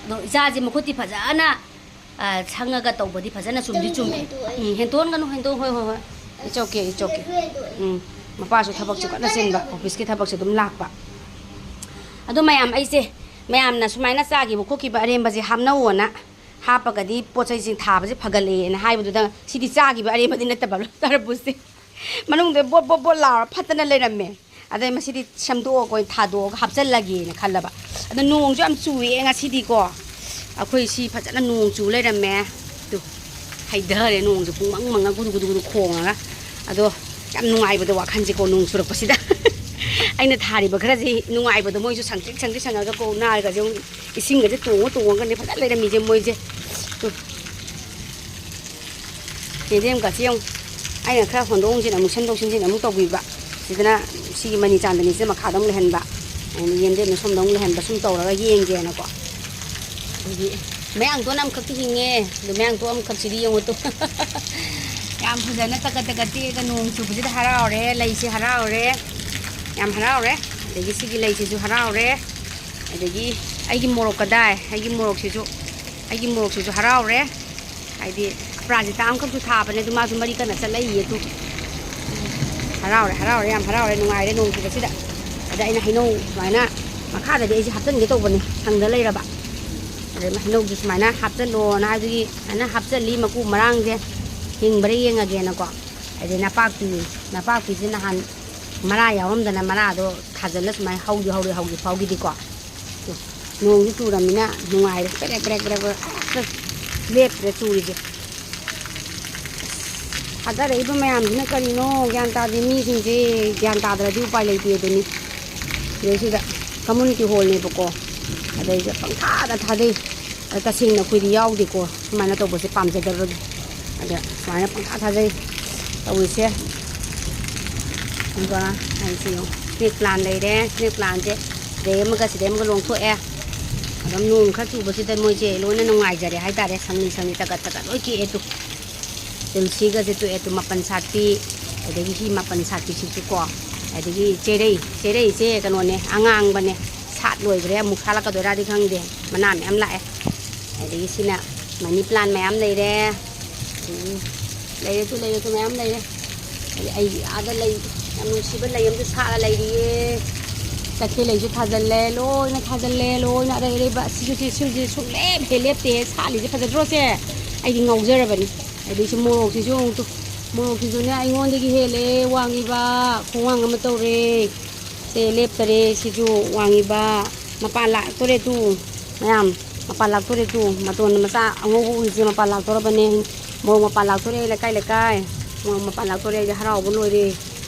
ꯑꯗꯣ ꯏꯆꯥꯁꯦ ꯃꯈꯨꯠꯇꯤ ꯐꯖꯅ, ꯑ, ꯁꯪꯉꯒ ꯇꯧꯕꯗꯤ ꯐꯖꯅ ꯆꯨꯝꯗꯤ ꯆꯨꯝꯃꯦ꯫ ꯎꯝ, ꯍꯦꯟꯇꯣꯛꯍꯟꯒꯅꯨ, ꯍꯦꯟꯇꯣꯛ-, ꯍꯣꯏ, ꯍꯣꯏ, ꯍꯣꯏ꯫ It's okay, it's okay. ꯎꯝ, ꯃꯄꯥꯁꯨ ꯊꯕꯛꯁꯨ ꯀꯟꯅ ꯆꯤꯟꯕ, officeꯀꯤ ꯊꯕꯛꯁꯨ ꯑꯗꯨꯝ ꯂꯥꯛꯄ꯫ ꯑꯗꯣ ꯃꯌꯥꯝ, ꯑꯩꯁꯦ ꯃꯌꯥꯝꯅ ꯁꯨꯃꯥꯏꯅ ꯆꯥꯈꯤꯕ ꯈꯣꯠꯈꯤꯕ ꯑꯔꯦꯝꯕꯁꯦ ꯍꯥꯞꯅꯧꯑꯣꯅ ꯍꯥꯞꯄꯒꯗꯤ ꯄꯣꯠ ꯆꯩꯁꯤꯡ ꯊꯥꯕꯁꯦ ꯐꯒꯠꯂꯛꯑꯦꯅ ꯍꯥꯏꯕꯗꯨꯗ, ꯁꯤꯗꯤ ꯆꯥꯈꯤꯕ ꯑꯔꯦꯝꯕꯗꯤ ꯅꯠꯇꯕ, ꯇꯔꯕꯨꯖꯁꯦ ꯃꯅꯨꯡꯗ ꯕꯣꯠ ꯕꯣꯠ ꯕꯣꯠ ꯂꯥꯎꯔ ꯐꯠꯇꯅ ꯂꯩꯔꯝꯃꯦ꯫ ꯑꯗꯩ ꯃꯁꯤꯗꯤ ꯁꯦꯝꯗꯣꯛꯑꯒ ꯑꯣꯏꯅ ꯊꯥꯗꯣꯛꯑꯒ ꯍꯥꯞꯆꯜꯂꯒꯦꯅ ꯈꯜꯂꯕ꯫ ꯑꯗꯣ ꯅꯣꯡꯁꯨ ꯌꯥꯝ ꯆꯨꯏꯌꯦ ꯉꯁꯤꯗꯤꯀꯣ꯫ ꯑꯩꯈꯣꯏ ꯁꯤ ꯐꯖꯅ ꯅꯣꯡ ꯆꯨ ꯂꯩꯔꯝꯃꯦ꯫ ꯇꯨ, ꯍꯩꯊꯔꯦ ꯅꯣꯡꯁꯦ ꯄꯨꯡꯃꯪ ꯃꯪꯉ ꯒꯨꯗꯨ ꯒꯨꯗꯨ ꯒꯨꯗꯨ ꯈꯣꯡꯉꯒ꯫ ꯑꯗꯣ ꯌꯥꯝ ꯅꯨꯡꯉꯥꯏꯕꯗꯣ ꯋꯥꯈꯜꯁꯦꯀꯣ ꯅꯣꯡ ꯆꯨꯔꯛꯄꯁꯤꯗ꯫ ꯑꯩꯅ ꯊꯥꯔꯤꯕ ꯈꯔꯁꯤ ꯅꯨꯡꯉꯥꯏꯕꯗꯣ, ꯃꯣꯏꯁꯨ ꯁꯪꯇ꯭ꯔꯤꯛ ꯁꯪꯇ꯭ꯔꯤꯛ ꯁꯪꯉꯒꯀꯣ, ꯅꯥꯔꯒꯁꯦ ꯑꯃꯨꯛ ꯏꯁꯤꯡꯒꯁꯦ ꯇꯣꯡꯉ ꯇꯣꯡꯉꯒꯅꯦ ꯐꯖꯅ ꯂꯩꯔꯝꯃꯤꯁꯦ ꯃꯣꯏꯁꯦ꯫ ꯎꯝ꯫ ꯌꯦꯟꯗꯦꯝꯒꯁꯦ ꯌꯦꯡꯉꯨ, ꯑꯩꯅ ꯈꯔ ꯍꯣꯟꯗꯣꯛ ꯍꯣꯟꯖꯤꯟ ꯑꯃꯨꯛ ꯁꯦꯝꯗꯣꯛ ꯁꯦꯝꯖꯤꯟ ꯑꯃꯨꯛ ꯇꯧꯕꯤꯕ, ꯁꯤꯗꯅ ꯁꯤꯒꯤ ꯃꯅꯤ ꯆꯥꯟꯗꯅꯤꯁꯦ ꯃꯈꯥꯗ ꯑꯃꯨꯛ ꯂꯩꯍꯟꯕ, ꯑꯗꯩ ꯌꯦꯟꯗꯦꯝꯅ ꯁꯣꯝꯗ ꯑꯃꯨꯛ ꯂꯩꯍꯟꯕ, ꯁꯨꯝ ꯇꯧꯔꯒ ꯌꯦꯡꯒꯦꯅꯀꯣ꯫ ꯑꯗꯒꯤ ꯃꯌꯥꯡꯇꯣꯟ ꯑꯃꯈꯛꯇꯤ ꯍꯤꯡꯉꯦ꯫ ꯑꯗꯨ ꯃꯌꯥꯡꯇꯣꯟ ꯑꯃꯈꯛꯁꯤꯗꯤ ꯌꯦꯡꯉꯨ ꯇꯨ꯫ ꯌꯥꯝ ꯐꯖꯅ ꯇꯀꯠ ꯇꯀꯠ ꯇꯦꯛꯑꯒ ꯅꯣꯡ ꯆꯨꯕꯁꯤꯗ ꯍꯔꯥꯎꯔꯦ꯫ ꯂꯩꯁꯦ ꯍꯔꯥꯎꯔꯦ꯫ ꯌꯥꯝ ꯍꯔꯥꯎꯔꯦ꯫ ꯑꯗꯒꯤ ꯁꯤꯒꯤ ꯂꯩꯁꯤꯁꯨ ꯍꯔꯥꯎꯔꯦ꯫ ꯑꯗꯒꯤ ꯑꯩꯒꯤ ꯃꯣꯔꯣꯛ ꯀꯗꯥꯏ? ꯑꯩꯒꯤ ꯃꯣꯔꯣꯛꯁꯤꯁꯨ, ꯑꯩꯒꯤ ꯃꯣꯔꯣꯛꯁꯤꯁꯨ ꯍꯔꯥꯎꯔꯦ꯫ ꯍꯥꯏꯗꯤ ꯑꯄꯔꯥꯖꯤꯇꯥ ꯑꯃꯈꯛꯁꯨ ꯊꯥꯕꯅꯦ, ꯑꯗꯨ ꯃꯥꯁꯨ ꯃꯔꯤ ꯀꯟꯅ ꯆꯠꯂꯛꯏꯌꯦ ꯇꯨ꯫ ꯍꯔꯥꯎꯔꯦ, ꯍꯔꯥꯎꯔꯦ, ꯌꯥꯝ ꯍꯔꯥꯎꯔꯦ, ꯅꯨꯡꯉꯥꯏꯔꯦ ꯅꯣꯡ ꯆꯨꯕꯁꯤꯗ꯫ ꯑꯗ ꯑꯩꯅ ꯍꯩꯅꯧ ꯁꯨꯃꯥꯏꯅ ꯃꯈꯥꯗꯗꯤ ꯑꯩꯁꯦ ꯍꯥꯞꯆꯤꯟꯒꯦ ꯇꯧꯕꯅꯤ, ꯁꯪꯗ ꯂꯩꯔꯕ꯫ ꯑꯗꯩ ꯍꯩꯅꯧꯁꯦ ꯁꯨꯃꯥꯏꯅ ꯍꯥꯞꯆꯜꯂꯣꯅ ꯍꯥꯏꯕꯒꯤ ꯁꯨꯃꯥꯏꯅ ꯍꯥꯞꯆꯜꯂꯤ, ꯃꯀꯨ ꯃꯔꯥꯡꯁꯦ ꯍꯤꯡꯕ꯭ꯔꯥ ꯌꯦꯡꯉꯒꯦꯅꯀꯣ꯫ ꯑꯗꯩ ꯅꯄꯥꯛꯄꯤ, ꯅꯄꯥꯛꯄꯤꯁꯦ ꯅꯍꯥꯟ ꯃꯔꯥ ꯌꯥꯎꯔꯝꯗꯅ ꯃꯔꯥꯗꯣ ꯊꯥꯖꯤꯜꯂ ꯁꯨꯃꯥꯏꯅ ꯍꯧꯗꯤ ꯍꯧꯔꯦ ꯍꯧꯖꯤꯛ ꯐꯥꯎꯒꯤꯗꯤꯀꯣ꯫ ꯅꯣꯡꯁꯨ ꯆꯨꯔꯃꯤꯅ ꯅꯨꯡꯉꯥꯏꯔꯦ꯫ ꯄꯦꯔꯦꯛ ꯄꯦꯔꯦꯛ ꯄꯦꯔꯦꯛ ꯄꯦꯔꯦꯛ ꯑꯝꯇ ꯂꯦꯞꯇ꯭ꯔꯦ ꯆꯨꯔꯤꯁꯦ꯫ ꯊꯥꯗꯔꯛꯏꯕ ꯃꯌꯥꯝꯁꯤꯅ ꯀꯔꯤꯅꯣ ꯒ꯭ꯌꯥꯟ ꯇꯥꯗꯦ꯫ ꯃꯤꯁꯤꯡꯁꯦ ꯒ꯭ꯌꯥꯟ ꯇꯥꯗ꯭ꯔꯗꯤ ꯎꯄꯥꯏ ꯂꯩꯇꯦ ꯑꯗꯨꯅꯤ꯫ ꯁꯤꯗꯩꯁꯤꯗ ꯀꯝꯃꯨꯅꯤꯇꯤ ꯍꯣꯜꯅꯦꯕꯀꯣ, ꯑꯗꯩꯁꯤꯗ ꯄꯪꯊꯥꯗ ꯊꯥꯗꯩ꯫ ꯑꯗ ꯇꯁꯦꯡꯅ ꯑꯩꯈꯣꯏꯗꯤ ꯌꯥꯎꯗꯦꯀꯣ ꯁꯨꯃꯥꯏꯅ ꯇꯧꯕꯁꯦ ꯄꯥꯝꯖꯗꯕꯒꯤ꯫ ꯑꯗ ꯁꯨꯃꯥꯏꯅ ꯄꯪꯊꯥ ꯊꯥꯗꯩ ꯇꯧꯔꯤꯁꯦ꯫ ꯑꯗꯨꯒ ꯑꯩꯁꯦ ꯌꯦꯡꯉꯨ, ꯁ꯭ꯅꯦꯛ ꯄ꯭ꯂꯥꯟ ꯂꯩꯔꯦ꯫ ꯁ꯭ꯅꯦꯛ ꯄ꯭ꯂꯥꯟꯁꯦ ꯁꯤꯗꯩ ꯑꯃꯒ ꯁꯤꯗꯩ ꯑꯃꯒ ꯂꯣꯡꯊꯣꯛꯑꯦ꯫ ꯑꯗꯨꯝ ꯅꯣꯡ ꯈꯔ ꯆꯨꯕꯁꯤꯗ ꯃꯣꯏꯁꯦ ꯂꯣꯏꯅ ꯅꯨꯡꯉꯥꯏꯖꯔꯦ ꯍꯥꯏꯇꯥꯔꯦ꯫ ꯁꯪꯂꯤ ꯁꯪꯂꯤ ꯇꯒꯠ ꯇꯒꯠ ꯂꯣꯏ ꯀꯦꯛꯑꯦ ꯇꯨ꯫ ꯇꯨꯜꯁꯤꯒꯁꯦ ꯇꯣꯛꯑꯦ ꯇꯨ, ꯃꯥꯄꯟ ꯁꯥꯠꯄꯤ, ꯑꯗꯒꯤ ꯁꯤ ꯃꯥꯄꯟ ꯁꯥꯠꯄꯤꯁꯤꯁꯨ ꯀꯣ, ꯑꯗꯒꯤ ꯆꯦꯔꯩ, ꯆꯦꯔꯩꯁꯦ ꯀꯩꯅꯣꯅꯦ, ꯑꯉꯥꯡꯕꯅꯦ, ꯁꯥꯠ ꯂꯣꯏꯈ꯭ꯔꯦ꯫ ꯑꯃꯨꯛ ꯁꯥꯠꯂꯛꯀꯗꯣꯏꯔꯥꯗꯤ ꯈꯪꯗꯦ, ꯃꯅꯥ ꯃꯌꯥꯝ ꯂꯥꯛꯑꯦ꯫ ꯑꯗꯒꯤ ꯁꯤꯅ ꯃꯅꯤ ꯄ꯭ꯂꯥꯟ ꯃꯌꯥꯝ ꯂꯩꯔꯦ꯫ ꯎꯝ, ꯂꯩꯔꯦ ꯇꯨ, ꯂꯩꯔꯦ ꯇꯨ, ꯃꯌꯥꯝ ꯂꯩꯔꯦ꯫ ꯑꯗꯩ ꯑꯩꯒꯤ ꯑꯥꯗ ꯂꯩ, ꯌꯥꯝ ꯅꯨꯡꯁꯤꯕ ꯂꯩ ꯑꯃꯁꯨ ꯁꯥꯠꯂ ꯂꯩꯔꯤꯌꯦ꯫ ꯇꯈꯦꯜ ꯂꯩꯁꯨ ꯊꯥꯖꯜꯂꯦ, ꯂꯣꯏꯅ ꯊꯥꯖꯜꯂꯦ, ꯂꯣꯏꯅ ꯑꯔꯩ ꯑꯔꯩꯕ꯫ ꯁꯤꯁꯨ, ꯁꯤ, ꯁꯤꯁꯦ ꯁꯨꯡꯂꯦꯞ ꯍꯦꯛ ꯂꯦꯞꯇꯦ ꯁꯥꯠꯂꯤꯁꯦ, ꯐꯖꯗ꯭ꯔꯣ ꯁꯦ? ꯑꯩꯗꯤ ꯉꯥꯎꯖꯔꯕꯅꯤ꯫ ꯑꯗꯩ ꯁꯤ ꯃꯣꯔꯣꯛꯁꯤꯁꯨ ꯑꯃꯨꯛ ꯇꯨ-, ꯃꯣꯔꯣꯛꯁꯤꯁꯨꯅꯦ ꯑꯩꯉꯣꯟꯗꯒꯤ ꯍꯦꯜꯂꯦ ꯋꯥꯡꯉꯤꯕ, ꯈꯨꯋꯥꯡ ꯑꯃ ꯇꯧꯔꯦ꯫ ꯁꯦ ꯂꯦꯞꯇꯔꯦ, ꯁꯤꯁꯨ ꯋꯥꯡꯉꯤꯕ, ꯃꯄꯥꯟ ꯂꯥꯛꯇꯣꯔꯦ ꯇꯨ꯫ ꯃꯌꯥꯝ ꯃꯄꯥꯟ ꯂꯥꯛꯇꯣꯔꯦ ꯇꯨ꯫ ꯃꯇꯣꯟ ꯃꯆꯥ ꯑꯉꯧꯕ ꯎꯔꯤꯁꯦ ꯃꯄꯥꯟ ꯂꯥꯛꯇꯣꯔꯕꯅꯦ꯫ ꯃꯣꯔꯣꯛ ꯃꯄꯥꯟ ꯂꯥꯛꯇꯣꯔꯦ, ꯂꯩꯀꯥꯏ ꯂꯩꯀꯥꯏ꯫ ꯃꯣꯔꯣꯛ ꯃꯄꯥꯟ ꯂꯥꯛꯇꯣꯔꯦ, ꯑꯩꯗꯤ ꯍꯔꯥꯎꯕ ꯂꯣꯏꯔꯦ꯫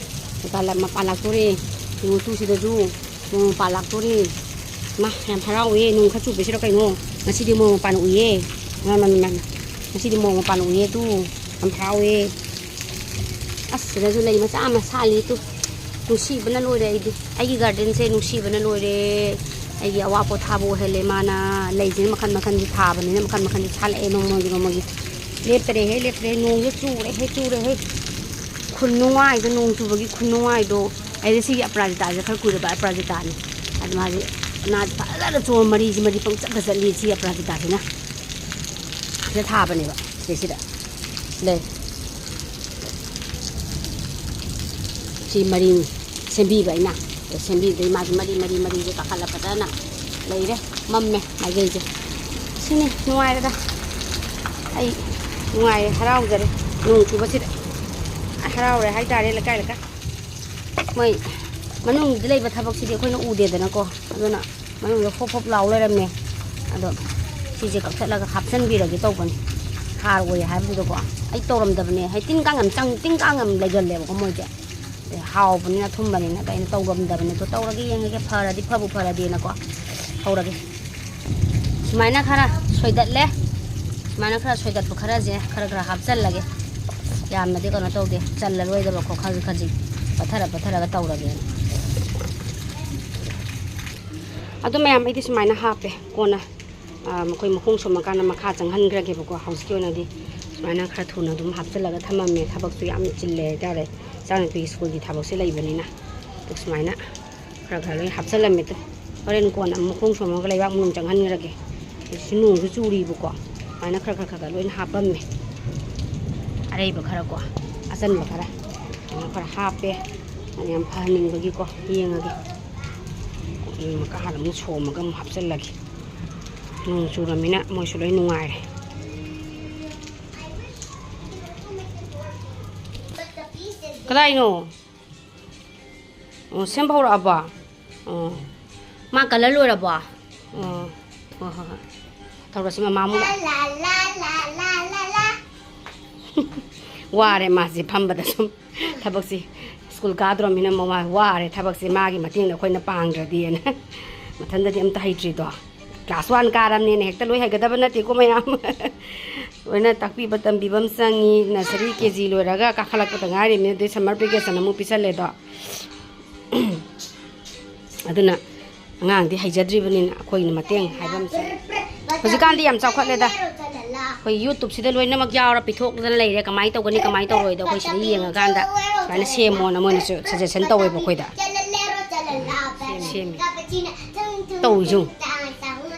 ꯃꯄꯥꯟ ꯂꯥꯛ-, ꯃꯄꯥꯟ ꯂꯥꯛꯇꯣꯔꯦ꯫ ꯌꯦꯡꯉꯨ, ꯇꯨ ꯁꯤꯗꯁꯨ ꯃꯣꯔꯣꯛ ꯃꯄꯥꯟ ꯂꯥꯛꯇꯣꯔꯦ꯫ ꯃꯥ, ꯌꯥꯝ ꯍꯔꯥꯎꯋꯦ, ꯅꯣꯡ ꯈꯔ ꯆꯨꯕꯁꯤꯔ ꯀꯩꯅꯣ꯫ ꯉꯁꯤꯗꯤ ꯃꯣꯔꯣꯛ ꯃꯄꯥꯟ ꯎꯏꯌꯦ꯫ ꯃꯥ, ꯃꯥ, ꯃꯥ, ꯃꯥ꯫ ꯉꯁꯤꯗꯤ ꯃꯣꯔꯣꯛ ꯃꯄꯥꯟ ꯎꯏꯌꯦ ꯇꯨ꯫ ꯌꯥꯝ ꯍꯔꯥꯎꯋꯦ꯫ ꯑꯁ, ꯁꯤꯗꯁꯨ ꯂꯩ ꯃꯆꯥ ꯑꯃ ꯁꯥꯠꯂꯤ ꯇꯨ꯫ ꯅꯨꯡꯁꯤꯕꯅ ꯂꯣꯏꯔꯦ ꯑꯩꯗꯤ꯫ ꯑꯩꯒꯤ gardenꯁꯦ ꯅꯨꯡꯁꯤꯕꯅ ꯂꯣꯏꯔꯦ꯫ ꯑꯩꯒꯤ ꯑꯋꯥ ꯄꯣꯊꯥꯕ ꯑꯣꯏꯍꯜꯂꯦ ꯃꯥꯅ꯫ ꯂꯩꯁꯤꯅ ꯃꯈꯜ ꯃꯈꯜꯒꯤ ꯊꯥꯕꯅꯤꯅ ꯃꯈꯜ ꯃꯈꯜꯒꯤ ꯁꯥꯠꯂꯛꯑꯦ ꯅꯣꯡꯃꯒꯤ ꯅꯣꯡꯃꯒꯤ꯫ ꯂꯦꯞꯇꯔꯦꯍꯦ, ꯂꯦꯞꯇꯔꯦ꯫ ꯅꯣꯡꯁꯦ ꯆꯨꯔꯦꯍꯦ, ꯆꯨꯔꯦꯍꯦ꯫ ꯈꯨꯅꯨꯡꯉꯥꯏꯗꯣ, ꯅꯣꯡ ꯆꯨꯕꯒꯤ ꯈꯨꯅꯨꯡꯉꯥꯏꯗꯣ꯫ ꯑꯩꯗꯤ ꯁꯤꯒꯤ ꯑꯄꯔꯥꯖꯤꯇꯥꯁꯦ ꯈꯔ ꯀꯨꯏꯔꯕ ꯑꯄꯔꯥꯖꯤꯇꯥꯅꯤ꯫ ꯑꯗꯨ ꯃꯥꯁꯦ ꯃꯅꯥꯁꯦ ꯐꯖꯅ ꯆꯣꯝ, ꯃꯔꯤꯁꯤ ꯃꯔꯤ ꯄꯪꯆꯠꯇ ꯆꯠꯂꯤ ꯁꯤ ꯑꯄꯔꯥꯖꯤꯇꯥꯁꯤꯅ꯫ ꯁꯤꯗ ꯊꯥꯕꯅꯦꯕ, ꯁꯤꯗꯩꯁꯤꯗ ꯂꯩ꯫ ꯁꯤ ꯃꯔꯤꯅꯤ ꯁꯦꯝꯕꯤꯕ ꯑꯩꯅ꯫ ꯑꯗ ꯁꯦꯝꯕꯤꯕꯗꯩ ꯃꯥꯁꯦ ꯃꯔꯤ, ꯃꯔꯤ, ꯃꯔꯤꯁꯦ ꯀꯥꯈꯠꯂ ꯐꯖꯅ ꯂꯩꯔꯦ꯫ ꯃꯝꯃꯦ ꯃꯥꯏꯀꯩꯁꯦ꯫ ꯁꯤꯅꯤ ꯅꯨꯡꯉꯥꯏꯔꯦꯗ꯫ ꯑꯩ ꯅꯨꯡꯉꯥꯏꯔꯦ, ꯍꯔꯥꯎꯖꯔꯦ ꯅꯣꯡ ꯆꯨꯕꯁꯤꯗ꯫ ꯍꯔꯥꯎꯔꯦ ꯍꯥꯏꯇꯥꯔꯦ ꯂꯩꯀꯥꯏ ꯂꯩꯀꯥꯏ꯫ ꯃꯣꯏ ꯃꯅꯨꯡꯗ ꯂꯩꯕ ꯊꯕꯛꯁꯤꯗꯤ ꯑꯩꯈꯣꯏꯅ ꯎꯗꯦꯗꯅꯀꯣ, ꯑꯗꯨꯅ ꯃꯅꯨꯡꯗ ꯐꯣꯞ ꯐꯣꯞ ꯂꯥꯎ ꯂꯩꯔꯝꯃꯦ꯫ ꯑꯗꯣ ꯁꯤꯁꯦ ꯀꯛꯊꯠꯂꯒ ꯍꯥꯞꯆꯤꯟꯕꯤꯔꯒꯦ ꯇꯧꯕꯅꯤ, ꯍꯥꯔ ꯑꯣꯏ ꯍꯥꯏꯕꯗꯨꯗꯀꯣ꯫ ꯑꯩ ꯇꯧꯔꯝꯗꯕꯅꯦ, ꯍꯥꯏꯗꯤ ꯇꯤꯟ ꯀꯥꯡ ꯌꯥꯝ ꯆꯪ, ꯇꯤꯟ ꯀꯥꯡ ꯌꯥꯝ ꯂꯩꯒꯜꯂꯦꯕꯀꯣ ꯃꯣꯏꯁꯦ꯫ ꯑꯗꯩ ꯍꯥꯎꯕꯅꯤꯅ ꯑꯊꯨꯝꯕꯅꯤꯅ ꯑꯗ ꯑꯩꯅ ꯇꯧꯔꯝꯗꯕꯅꯦ꯫ ꯑꯗꯣ ꯇꯧꯔꯒ ꯌꯦꯡꯉꯒꯦ, ꯐꯔꯗꯤ ꯐꯕꯨ ꯐꯔꯗꯤꯅꯀꯣ꯫ ꯍꯧꯔꯒꯦ꯫ ꯁꯨꯃꯥꯏꯅ ꯈꯔ ꯁꯣꯏꯗꯠꯂꯦ꯫ ꯁꯨꯃꯥꯏꯅ ꯈꯔ ꯁꯣꯏꯗꯠꯄ ꯈꯔꯁꯦ ꯈꯔ ꯈꯔ ꯍꯥꯞꯆꯜꯂꯒꯦ꯫ ꯌꯥꯝꯅꯗꯤ ꯀꯩꯅꯣ ꯇꯧꯗꯦ, ꯆꯜꯂꯔꯣꯏꯗꯕꯀꯣ, ꯈꯖꯤꯛ ꯈꯖꯤꯛ ꯄꯠꯊꯔ ꯄꯠꯊꯔꯒ ꯇꯧꯔꯒꯦꯅ꯫ ꯑꯗꯨ ꯃꯌꯥꯝ ꯑꯩꯗꯤ ꯁꯨꯃꯥꯏꯅ ꯍꯥꯞꯄꯦ꯫ ꯀꯣꯟꯅ, ꯑ, ꯃꯈꯣꯏ ꯃꯈꯣꯡ ꯁꯣꯝꯃꯀꯥꯟꯗ ꯃꯈꯥ ꯆꯪꯍꯟꯈ꯭ꯔꯒꯦꯕꯀꯣ꯫ ꯍꯧꯖꯤꯛꯀꯤ ꯑꯣꯏꯅꯗꯤ ꯁꯨꯃꯥꯏꯅ ꯈꯔ ꯊꯨꯅ ꯑꯗꯨꯝ ꯍꯥꯞꯆꯤꯜꯂꯒ ꯊꯝꯃꯝꯃꯦ꯫ ꯊꯕꯛꯁꯨ ꯌꯥꯝ ꯆꯤꯜꯂꯦ ꯍꯥꯏꯇꯥꯔꯦ, ꯏꯆꯥꯅꯨꯄꯤꯒꯤ ꯁ꯭ꯀꯨꯜꯒꯤ ꯊꯕꯛꯁꯦ ꯂꯩꯕꯅꯤꯅ꯫ ꯑꯗꯨ ꯁꯨꯃꯥꯏꯅ ꯈꯔ ꯈꯔ ꯂꯣꯏ ꯍꯥꯞꯆꯤꯜꯂꯝꯃꯦ꯫ ꯇꯨ, ꯍꯣꯔꯦꯟ ꯀꯣꯟꯅ ꯑꯃꯨꯛ ꯃꯈꯣꯡ ꯁꯣꯝꯃꯒ ꯂꯩꯕꯥꯛ ꯃꯅꯨꯡ ꯆꯪꯍꯟꯈ꯭ꯔꯒꯦ꯫ ꯍꯧꯖꯤꯛꯁꯨ ꯅꯣꯡꯁꯨ ꯆꯨꯔꯤꯕꯀꯣ, ꯑꯗꯨꯃꯥꯏꯅ ꯈꯔ ꯈꯔ ꯈꯔ ꯈꯔ ꯂꯣꯏꯅ ꯍꯥꯞꯄꯝꯃꯦ꯫ ꯑꯔꯩꯕ ꯈꯔ ꯀꯣ, ꯑꯆꯟꯕ ꯈꯔ, ꯑꯗꯨꯃꯥꯏꯅ ꯈꯔ ꯍꯥꯞꯄꯦ꯫ ꯑꯗꯨ ꯌꯥꯝ ꯐꯍꯟꯅꯤꯡꯕꯒꯤꯀꯣ, ꯌꯦꯡꯉꯒꯦ꯫ ꯀꯣꯕꯤ ꯃꯀꯥꯗ ꯑꯃꯨꯛ ꯁꯣꯝꯃꯒ ꯑꯃꯨꯛ ꯍꯥꯞꯆꯤꯜꯂꯒꯦ꯫ ꯅꯣꯡ ꯆꯨꯔꯃꯤꯅ ꯃꯣꯏꯁꯨ ꯂꯣꯏ ꯅꯨꯡꯉꯥꯏꯔꯦ꯫ ꯀꯗꯥꯏꯅꯣ? ꯑꯣ, ꯁꯦꯝꯕ ꯍꯧꯔꯛꯑꯕꯣ? ꯑꯣ, ꯃꯥ ꯀꯂꯔ ꯂꯣꯏꯔꯕꯣ? ꯑꯣ, ꯍꯣꯏ, ꯍꯣꯏ, ꯍꯣꯏ꯫ ꯇꯧꯔꯁꯤ ꯃꯃꯥ ꯑꯃꯨꯛ ꯂꯥꯛꯑꯦ꯫ ꯋꯥꯔꯦ ꯃꯥꯁꯦ ꯐꯝꯕꯗ ꯁꯨꯝ꯫ ꯊꯕꯛꯁꯤ ꯁ꯭ꯀꯨꯜ ꯀꯥꯗ꯭ꯔꯣꯃꯤꯅ ꯃꯃꯥ ꯋꯥꯔꯦ ꯊꯕꯛꯁꯦ, ꯃꯥꯒꯤ ꯃꯇꯦꯡꯗ ꯑꯩꯈꯣꯏꯅ ꯄꯥꯡꯗ꯭ꯔꯗꯤꯅ꯫ ꯃꯊꯟꯗꯗꯤ ꯑꯝꯇ ꯍꯩꯇ꯭ꯔꯤꯗꯣ꯫ ꯀ꯭ꯂꯥꯁ ꯋꯥꯟ ꯀꯥꯔꯝꯅꯦꯅ ꯍꯦꯛꯇ ꯂꯣꯏ ꯍꯩꯒꯗꯕ ꯅꯠꯇꯦꯀꯣ ꯃꯌꯥꯝ꯫ ꯂꯣꯏꯅ ꯇꯥꯛꯄꯤꯕ ꯇꯝꯕꯤꯕ ꯑꯃ ꯆꯪꯉꯤ꯫ ꯅꯁꯔꯤ ꯀꯦ ꯖꯤ ꯂꯣꯏꯔꯒ ꯀꯥꯈꯠꯂꯛꯄꯗ ꯉꯥꯏꯔꯤꯕꯅꯤ, ꯑꯗꯩ ꯁꯝꯃꯔ ꯚꯦꯀꯦꯁꯟ ꯑꯃꯨꯛ ꯄꯤꯁꯜꯂꯦꯗꯣ꯫ ꯑꯗꯨꯅ ꯑꯉꯥꯡꯗꯤ ꯍꯩꯖꯗ꯭ꯔꯤꯕꯅꯤꯅ ꯑꯩꯈꯣꯏꯅ ꯃꯇꯦꯡ ꯍꯥꯏꯕ ꯑꯃ ꯆꯪꯉꯤ꯫ ꯍꯧꯖꯤꯛꯀꯥꯟꯗꯤ ꯌꯥꯝ ꯆꯥꯎꯈꯠꯂꯦꯗ꯫ ꯑꯩꯈꯣꯏ ꯌꯨꯇ꯭ꯌꯨꯕꯁꯤꯗ ꯂꯣꯏꯅꯃꯛ ꯌꯥꯎꯔ ꯄꯤꯊꯣꯛꯇꯅ ꯂꯩꯔꯦ꯫ ꯀꯃꯥꯏꯅ ꯇꯧꯒꯅꯤ, ꯀꯃꯥꯏꯅ ꯇꯧꯔꯣꯏꯗꯣ ꯑꯩꯈꯣꯏ ꯁꯤꯗ ꯌꯦꯡꯉꯀꯥꯟꯗ ꯁꯨꯃꯥꯏꯅ ꯁꯦꯝꯃꯣꯅ ꯃꯣꯏꯅꯁꯨ ꯁꯖꯦꯁꯟ ꯇꯧꯋꯦꯕ ꯑꯩꯈꯣꯏꯗ꯫ ꯁꯦꯝꯃꯤ꯫ ꯇꯧꯔꯤꯁꯤ ꯌꯦꯡꯉꯨ꯫